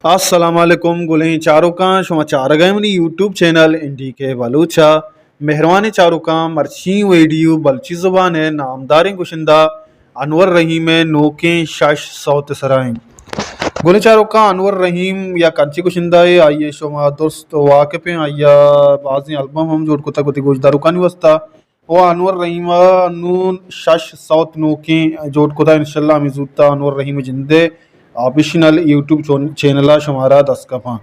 السلام علیکم گلیں چاروکاں، شما چارگ ءَ منی یوٹیوب چینل این ڈی کے بلوچ ءَ۔ مہروانیں چاروکاں، مرچی ویڈیو بلوچی زبان ءِ نامداریں گشندہ انور رحیم ءِ نوکیں شش سوت ءِ سرا ایں۔ گلیں چاروکاں، انور رحیم یک انچیں گشندہ اے، آئی ءَ شما درست واقف ایں، آئی ءَ بازیں البم ہم جوڑ کتگ وتی گوشداروکانی واسطہ۔ و انور رحیم ءَ نوں شش سوت نوکیں جوڑ کتگ۔ انشاءاللہ ہمے زوت ءَ انور رحیم ءِ جند ءِ آپیشنل یوٹیوب چون-، چینل ءَ شمارا دست کپاں۔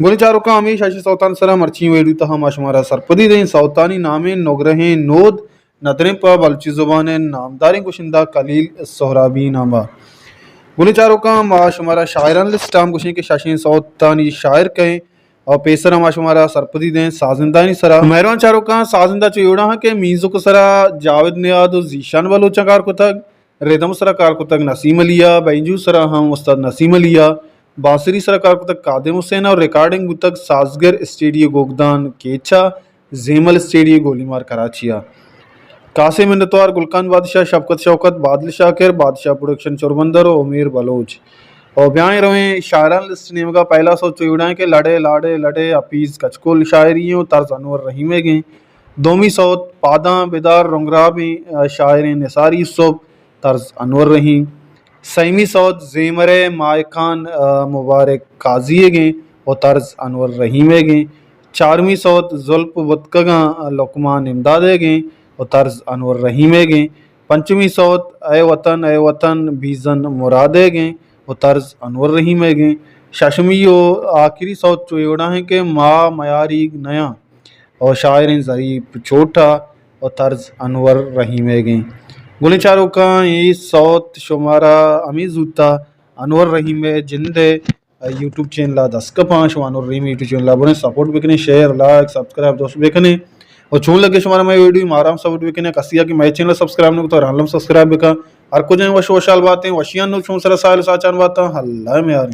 گلیں چاروکاں، ہمے شش سوتانی سرا مرچی ویڈیو تہا ما شمارا سرپدی دیں۔ سوتانی نام ایں نگرہیں نود، ندریں پہ بلوچی زبان ءِ نامداریں گشندہ خلیل سہرابی نام ءَ۔ گلیں چاروکاں، ما شمارا شاعرانی لسٹ ہم گوشیں کہ ششیں سوتانی شاعر کئے ایں۔ اور پیسر ہم ما شمارا سرپدی دیں سازندہانی سرا۔ مہروان چاروکاں، سازندہ چو ایوڑا ہاں کہ میوزک سرا جاوید نیاد و ذیشان بلوچ ءَ کار کتگ، ردم سرا کار کتگ نسیم علی ءَ، بینجو سرا ہم استاد نسیم علی ءَ، بانسری سرا کار کتگ قادم حسین ءَ، اور ریکارڈنگ بوتگ سازگر اسٹیڈیو گوگدان کیچ ءَ، زیمل اسٹیڈیو گولی مار کراچی ءَ۔ خاصیں منتوار گلکان بادشاہ، شفقت شوکت، بادل شاکر، بادشاہ پروڈکشن چوربندر و عمیر بلوچ۔ اور بیائیں رویں شاعرانی لسٹ نیمگا۔ پہلا سوت چو ایوڑا ایں کہ لڑے لاڑے لڑے حفیظ کچکول شاعری ایں و طرز انور رحیم ءِ ایں۔ دومی سوت پاداں بدار رنگرابیں، آ، شاعر ایں نثار یوسف، طرز انور رحیم۔ سیمی سوت زیمرے ماہکان، آ، مبارک قاضی ءِ ایں و طرز انور رحیم ءِ ایں۔ چارمی سوت زلپ بتکگاں، آ، لقمان امداد ءِ ایں و طرز انور رحیم ءِ ایں۔ پنچمی سوت اے وطن اے وطن بیزن مراد ءِ ایں و طرز انور رحیم ءِ ایں۔ ششمی و آخری سوت چو ایوڑا ایں کہ ما میاریگ نیاں و شاعر ایں ظریف چوٹا و طرز انور رحیم ءِ ایں۔ گلیں چاروکاں، اے سوت شمارا ہمے زوت ءَ انور رحیم ءِ جند ءِ یوٹیوب چینل ءَ دست کپاں۔ شما انور رحیم یوٹیوب چینل ءَ بریں، سپورٹ بکنیں، شیئر، لائک، سبسکرائب دوست بکنیں۔ اور چون لگے شمارا مئے ویڈیو، مارا ہم سپورٹ بکنیں۔ کسی ءَ کہ مئے چینل ءَ سبسکرائب نہ کتگ، ہر حال ہم سبسکرائب بکن۔ ہر کجا وش وشحال باتیں، وشیاں نوں چون سرا ساہیل ساچان باتاں۔ اللہ میاریں۔